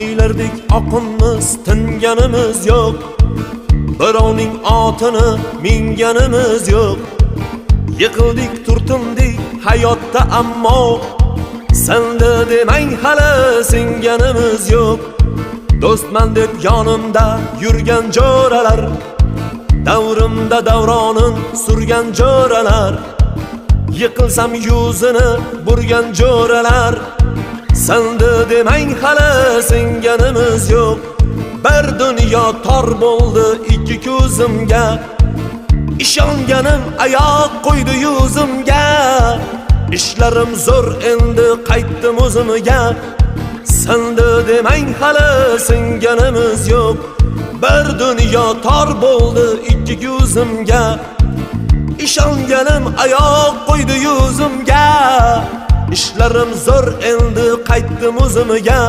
Ilardek oqinmiz, tinganimiz yo'q. Birovning otini minganimiz yo'q. Yiqildik, turtindik hayotda, ammo sindi demang, hali singanimiz yo'q. Do'stman deb yonimda yurgan jo'ralar, davrimda davronin surgan jo'ralar, yiqilsam yuzini burgan jo'ralar, sindi demang, hali singanimiz yo'q. Bir dunyo tor bo'ldi ikki ko'zimga, ishonganim oyoq qo'ydi yuzimga. Ishlarim zo'r, endi qaytdim o'zimga. Sindi demang, hali singanimiz yo'q. Bir dunyo tor bo'ldi ikki ko'zimga, ishonganim oyoq qo'ydi yuzimga. Ishlarim zo'r, endi qaytdim o'zimga.